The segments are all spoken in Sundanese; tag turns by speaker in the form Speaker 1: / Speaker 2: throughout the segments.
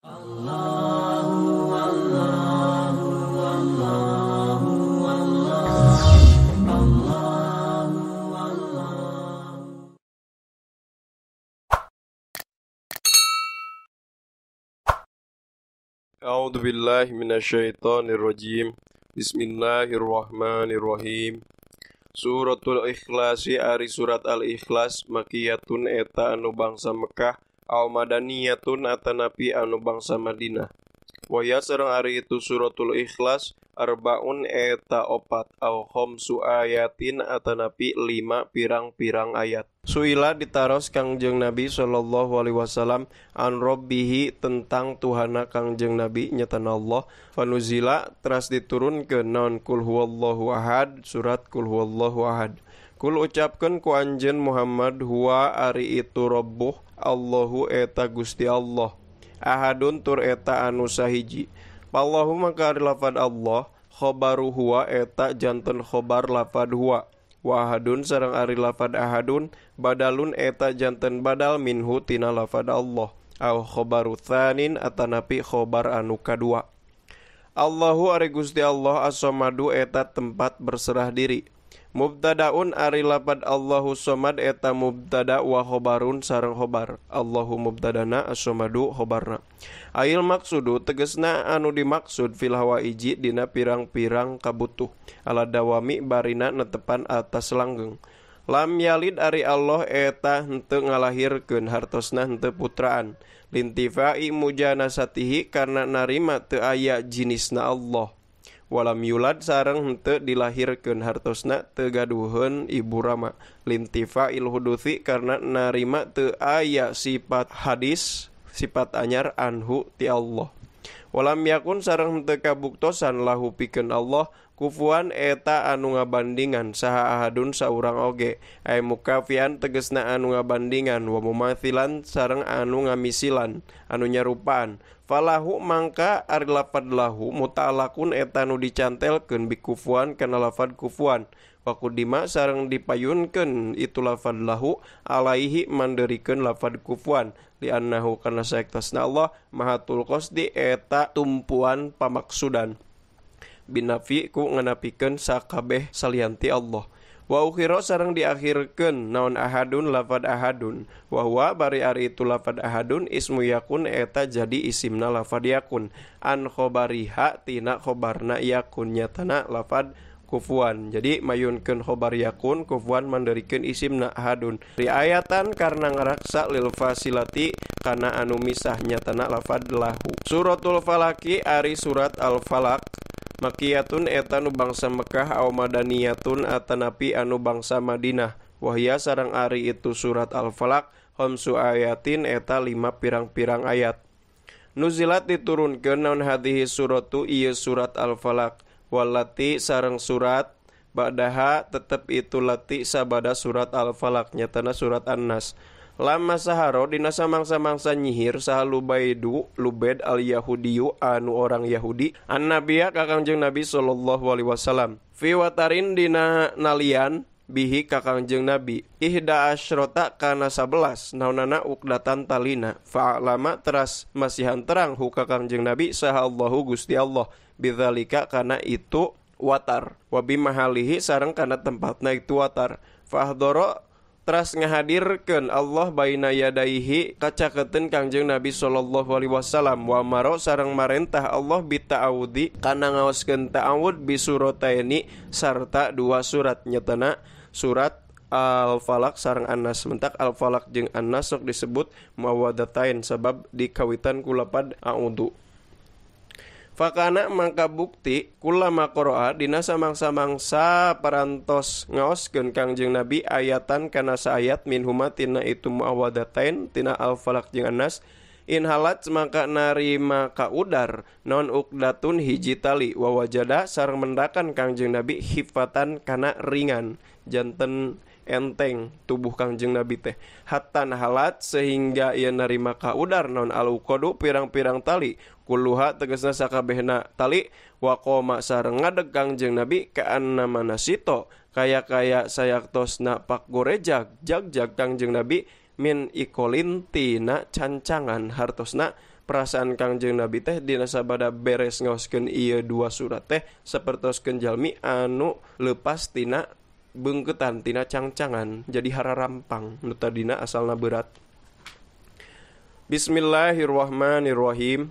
Speaker 1: Allahu Allahu Allahu Allah Allahu Allah.
Speaker 2: A'udzu billahi minasyaitonir rajim. Bismillahirrahmanirrahim. Suratul Ikhlasi ari surat Al-Ikhlas makiyatun eta anu bangsa Mekah aw madaniyatun atanapi anu bangsa Madinah. Waya sareng ari itu suratul Ikhlas arbaun eta opat aw khamsu ayatin atanapi 5 pirang-pirang ayat. Suila ditaros Kangjeng Nabi sallallahu alaihi wasallam an rabbihi tentang Tuhana Kangjeng Nabi nyatana Allah. Fanuzila teras diturunkeun naon kul huwallahu ahad surat kul huwallahu ahad. Kul ucapkeun ku anjeun Muhammad huwa ari itu rabbuh Allahu eta Gusti Allah. Ahadun tur eta anu sahiji. Allahu maka ari lafad Allah khobaru huwa eta janten khobar lafad huwa. Wa ahadun sareng ari lafad ahadun badalun eta janten badal minhu tina lafad Allah. Aw khobaru tsanin atanapi khobar anu kadua. Allahu ari Gusti Allah as-samadu eta tempat berserah diri. Mubtadaun ari lafad Allahu somad eta mubtada wa khobarun sareng khobar. Allahu mubtadana as-somadu khobarna. Ail maksudu tegesna anu dimaksud fil hawaiji dina pirang-pirang kabutuh. Ala dawami barina netepan atas langgeng. Lam yalid ari Allah eta henteu ngalahirkeun hartosna henteu putraan. Lintifai mujanasatihi karena narima teu aya jinisna Allah. Walam yulad sareng henteu dilahirkeun hartosna teu gaduheun ibu rama. Lintifail hudusi karena narima teu aya sifat hadis sifat anyar anhu ti Allah. Walam yakun sareng henteu kabuktosan lahu pikeun Allah kufuan eta anu ngabandingan saha ahadun saurang oge. Ay mukafian tegesna anu ngabandingan wa mumathilan sareng anu ngamisilan anu nyarupaan. Falahu mangka ari lafad lahu muta'alaqun eta nu dicantelkeun bikufuan kana lafad kufuan. Wa qudima sareng dipayunkeun itu lafad lahu alaihi manderikeun lafad kufuan li'annahu kana saektasna Allah mahatul qasdi eta tumpuan pamaksudan. Binafi ku nganapikeun sakabeh salianti Allah. Wa ukhira sareng diakhirkeun naon ahadun lafad ahadun. Wa huwa bari ari itu lafad ahadun ismu yakun eta jadi isimna lafad yakun. An khobariha tina khobarna yakun nyatana lafad kufuan. Jadi mayunkeun khobar yakun kufuan manderikeun isimna ahadun. Riayatan karena ngaraksa lil fasilati kana anu misah nyatana lafad lahu. Suratul Falaki ari surat Al-Falaq makiyatun eta nu bangsa Mekah aw madaniyatun atanapi anu bangsa Madinah. Wahya sareng ari itu surat Al-Falaq khamsu ayatin eta 5 pirang-pirang ayat. Nuzilat diturunkeun naon hadhihi suratu ieu surat Al-Falaq walati sareng surat ba'daha tetep itu lati sabada surat Al-Falaq nyatana surat An-Nas. Lama saharo dina samangsa-mangsa nyihir saha Lubaidu Lubed al-Yahudiyu anu orang Yahudi an-nabiya ka Kangjeng Nabi sallallahu alaihi wasallam fi watarin dina nalian bihi ka Kangjeng Nabi ihda asyrota kana 11 naonana ukdatan talina fa'lama teras masihan terang hu ka Kangjeng Nabi saha Allahu Gusti Allah bidzalika kana itu watar wa bimahalihi sareng kana tempatna itu watar fahdoro teras ngahadirkeun Allah baina yadaihi kacaketeun Kangjeng Nabi sallallahu alaihi wasallam wa maro sareng marentah Allah bita'awudi kana ngaoskeun ta'awud bi surataini sarta dua surat nyatana surat Al-Falaq sareng An-Nas. Mentak Al-Falaq jeung An-Nas sok disebut muawwadatain sabab dikawitan ku lapad a'udzu. Fakana mangka bukti kulama qara'a dina samangsa-mangsa parantos ngaoskeun Kangjeng Nabi ayatan kana saayat minhuma tina itu muawwadatain tina Al-Falaq jeung An-Nas inhalat mangka narima kaudar non ukdatun hiji tali wa wajada sareng mendakan Kangjeng Nabi hifatan kana ringan janten enteng tubuh Kangjeng Nabi teh hatta halat sehingga ia narima kaudar non al-uqadu pirang-pirang tali kulluha tegasna sakabehna tali wa qoma sareng ngadeg Kangjeng Nabi kaanna manasito kaya-kaya sayaktosna pak gorejag jag-jag Kangjeng Nabi min ikolin tina cancangan. Hartosna perasaan Kangjeng Nabi teh dina sabada beres ngaoskeun ieu dua surat teh sapertoskeun jalmi anu leupas tina beungkeutan tina cangcangan jadi hararampang nu tadina asalna berat. Bismillahirrahmanirrahim.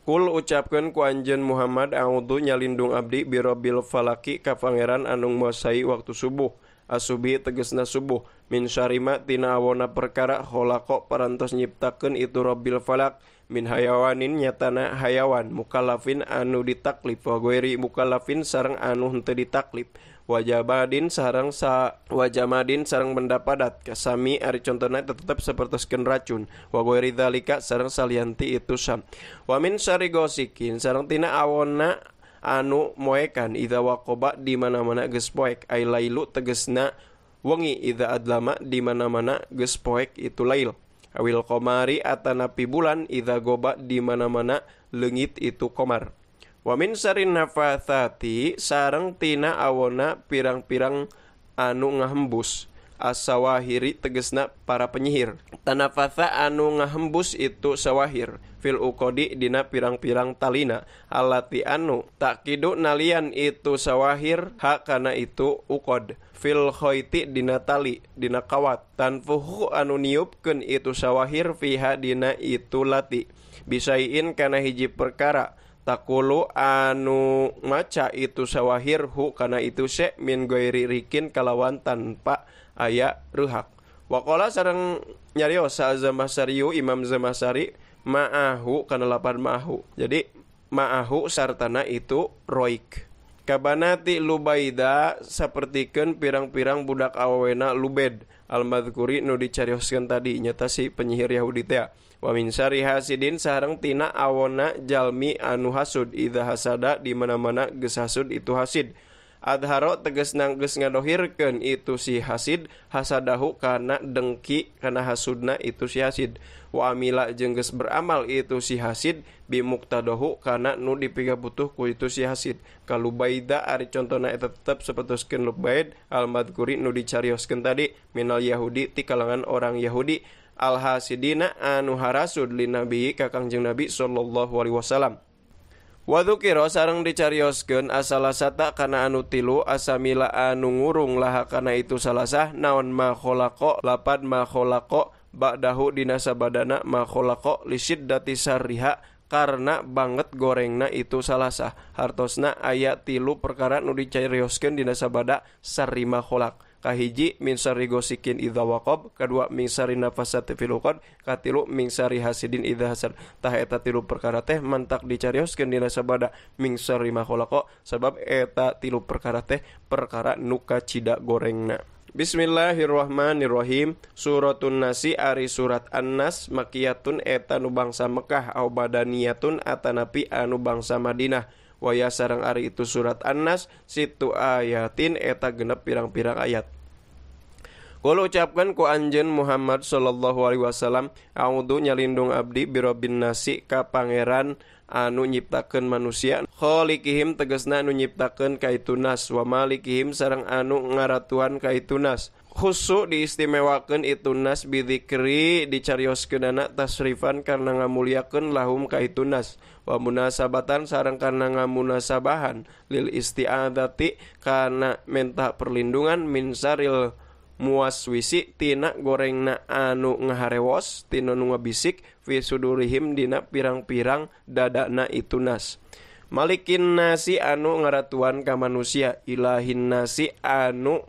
Speaker 2: Kul ucapkeun ku anjeun Muhammad a'udzu nyalindung abdi birabbil falaki ka pangeran anu nguasai waktu subuh. Asubi tegesna subuh min syarima tina awona perkara khalaqa parantos nyiptakeun itu rabbil falak min hayawanin nyatana hayawan mukallafin anu ditaklif wa ghairi mukallafin sareng anu henteu ditaklif wajabadin sareng sa wajamadin sareng benda padat kasami ari contona tetep sapertoskeun racun wa ghairi dzalika sareng salianti itu sam wa min syarri ghasikin sareng tina awona anu moekan idza waqaba di mana-mana geus poek ai lailu tegesna wengi idza adlama di mana-mana geus poek itu lail awil qamari atanapi bulan idza goba di mana-mana leungit itu qamar wa min syarrin nafatsati sareng tina awona pirang-pirang anu ngahembus asawahiri tegesna para penyihir tanafatha anu ngahembus itu sawahir fil uqadi dina pirang-pirang talina alati anu takidu nalian itu sawahir ha kana itu uqad fil khaiti dina tali dina kawat tanfuhu anu niupkeun itu sawahir fiha dina itu lati bisaiin kana hiji perkara takulu anu maca itu sawahir hu kana itu se min ghairi rikin kalawan tanpa aya ruhak. Waqala sareng nyarios sa Zamasariyu Imam Zamasari ma'ahu kana lapan ma'ahu. Jadi ma'ahu sartana itu roik. Kabanati Lubaida sapertikeun pirang-pirang budak awena Lubed al-madhkuri nu dicarioskeun tadi nyata si penyihir Yahudi teh. Wa min syarri hasidin sareng tina awona jalmi anu hasud idza hasada di mana-mana geus hasud itu hasid. Adharo tegesna geus ngadohirkeun itu si hasid hasadahu kana dengki kana hasudna itu si hasid wa amila jeung geus beramal itu si hasid bimuqtadahu kana nu dipigabutuh ku itu si hasid kalubaida ari contona eta tetep sapertoskeun Lubaid al-madhkuri nu dicarioskeun tadi minal yahudi ti kalangan orang Yahudi al hasidina anu harasud linabi ka Kangjeng Nabi sallallahu alaihi wasallam. Wa dzukira sareng dicarioskeun asalasata kana anu tilu asamila anu ngurung laha kana itu salasah naon ma khalaqa lapad ma khalaqa ba'dahu dina sabadana ma khalaqa lisiddati sarriha karena banget gorengna itu salasah. Hartosna aya tilu perkara nu dicarioskeun dina sabada sarri ma khalaq. Kahiji min syarri ghasikin idza waqab, kadua min syarri nafasati fil uqad, katilu min syarri hasidin idza hasad. Tah eta tilu perkara teh mantak dicarioskeun dina sabada min syarri ma khalaqa sabab eta tilu perkara teh perkara nu kacida gorengna. Bismillahirrahmanirrahim. Suratun Nasi ari surat An-Nas makiyatun eta nu bangsa Mekah au badaniyatun atanapi anu bangsa Madinah. Waya sareng ari itu surat An-Nas situ ayatin eta genep pirang-pirang ayat. Kul ucapkan ku anjeun Muhammad sallallahu alaihi wasallam a'udzu nyalindung abdi birabbin nasi ka pangeran anu nyiptakeun manusia khaliqihim tegesna anu nyiptakeun ka itu nas wa malikihim sareng anu ngaratuan ka itu nas khusu diistimewakeun itu nas bidzikri dicarioskeunana tasrifan karena ngamuliakeun lahum ka itu nas wa munasabatan sareng karena ngamunasabahan lil isti'adzati kana menta perlindungan min saril muaswisi tina gorengna anu ngaharewos tina nu ngabisik fi sudurihim dina pirang-pirang dadana itu nas malikin nasi anu ngaratuan ka manusia ilahin nasi anu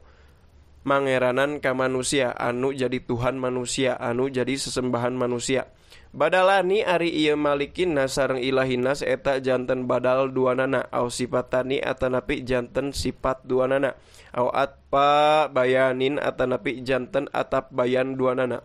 Speaker 2: mangeranan ka manusia anu jadi Tuhan manusia anu jadi sesembahan manusia badalani ari ieu malikin nas sareng ilahin nas eta janten badal duanana au sifatani atanapi janten sifat duanana au atpa bayanin atanapi janten atap bayan duanana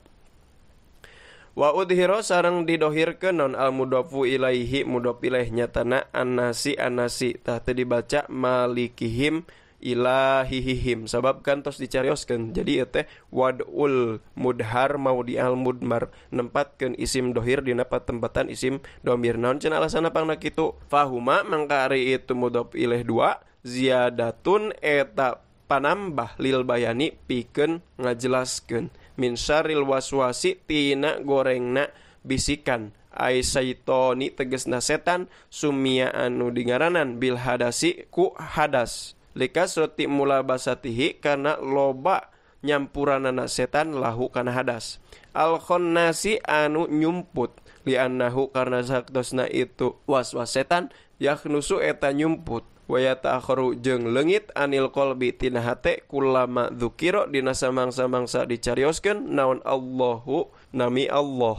Speaker 2: wa udhira sareng didohirkeun non al mudhafu ilaihi mudhaf ilaih nyatana annasi annasi tah teu dibaca malikihim ilahihihim sabab kan tos dicarioskeun jadi ieu teh wadul mudhar maudial mudmar nempatkeun isim dohir dina patempatan isim domir naon cenah alasana pangna kitu fahuma mangka ari itu mudhaf ilaih dua ziyadatun eta panambah lil bayani pikeun ngajelaskeun. Min syarril waswasi tina gorengna bisikan ai saitoni tegesna setan sumia anu dingaranan bil hadasi ku hadas likasroti mulabasatihi kana loba nyampuranana setan lahu kana hadas al khonnasi anu nyumput li'annahu karna saktosna itu waswas setan yakhnusu eta nyumput wa yata'akharu jeung leungit anil qalbi tina hate kulama dzukira dina samangsa-mangsa dicarioskeun naon Allahu nami Allah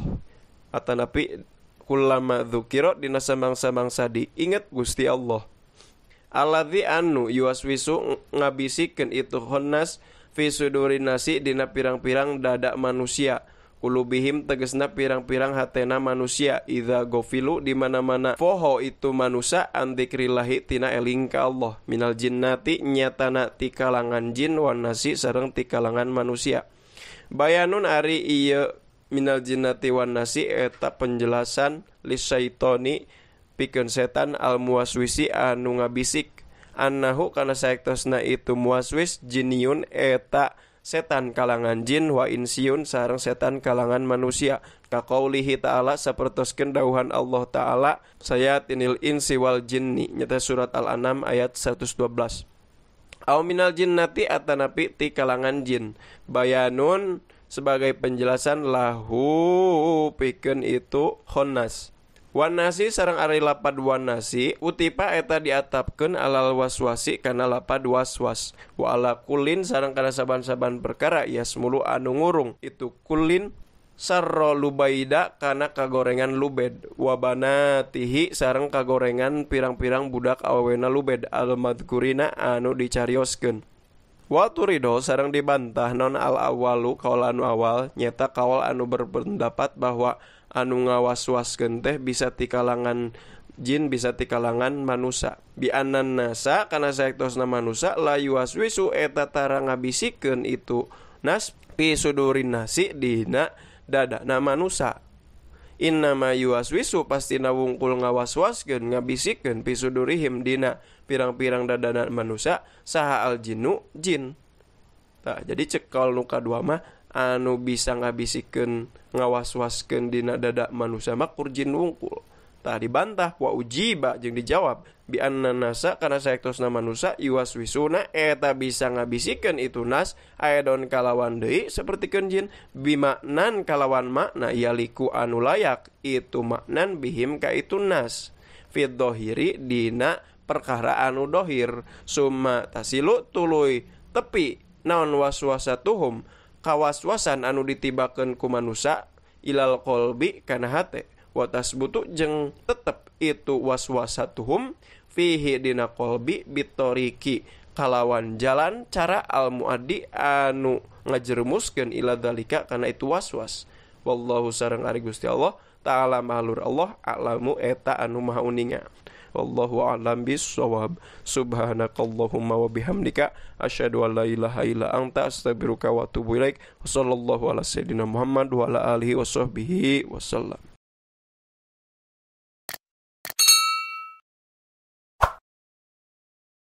Speaker 2: atanapi kulama dzukira dina samangsa-mangsa diinget Gusti Allah alladzi anu yuwaswisu ngabisikeun itu khonnas fi sudurin nasi dina pirang-pirang dada manusia kulubihim tegesna pirang-pirang hatena manusia idza gofilu di mana-mana poho itu manusia andikrillahi tina eling ka Allah minal jinnati nyatana ti kalangan jin wan nasi sareng ti kalangan manusia bayanun ari ieu minal jinnati wan nasi eta penjelasan lisaitoni pikeun setan al muwaswisi anu ngabisik annahu kana saektosna itu muwaswis jiniun eta setan kalangan jin wa insiun sareng setan kalangan manusia kaqaulihi ta'ala sapertoskeun dawuhan Allah ta'ala sayatinil insi wal jinni nyata surat Al-An'am ayat 112 au minal jinnati atanapi ti kalangan jin bayanun sebagai penjelasan lahu pikeun itu khonnas wanasi sareng ari lapad wanasi utipa eta diatapkeun alal waswasi kana lapad waswas wa ala kulin sareng kana saban-saban perkara yasmulu anu ngurung itu kulin sarra lubaida kana kagorengan lubed wa banatihi sareng kagorengan pirang-pirang budak awena lubed al madhkurina anu dicarioskeun wa turido sareng dibantah non al awalu kaul anu awal nyeta kaul anu berpendapat bahwa anu ngawaswaskeun teh bisa ti kalangan jin bisa ti kalangan manusia bi anan nasa kana saektosna manusia la yuwaswisu eta tara ngabisikeun itu nas pi sudurin nasi dina dadana manusia innama yuwaswisu pastina wungkul ngawaswaskeun ngabisikeun pi sudurihim dina pirang-pirang dadana manusia saha al jinnu jin. Tah jadi cek kaul nu kadua mah anu bisa ngabisikeun ngawaswaskeun dina dada manusia mah kur jin wungkul. Tah dibantah wa ujiba jeung dijawab bi anna nasa kana saektosna manusia yuwaswisuna eta bisa ngabisikeun itu nas aedon kalawan deui sapertikeun jin bimaknan kalawan makna yaliku anu layak itu maknan bihim ka itu nas fi dhohiri dina perkara anu dohir summa tasilu tuluy tepi naon waswasatuhum kawaswasan anu ditibakeun ku manusa ilal qalbi kana hate wa tasbutu jeung tetep itu waswasatuhum fihi dina qalbi bitoriki kalawan jalan cara al muaddi anu ngajerumuskeun ila dzalika kana itu waswas wallahu sareng ari Gusti Allah ta'ala mahlur Allah a'lamu eta anu maha uninga. Wallahu a'lam bissawab. Subhanakallahumma wa bihamdika asyhadu an la ilaha illa anta astaghfiruka wa atubu ilaik. Wassallallahu ala sayyidina Muhammad wa ala alihi washabbihi wasallam.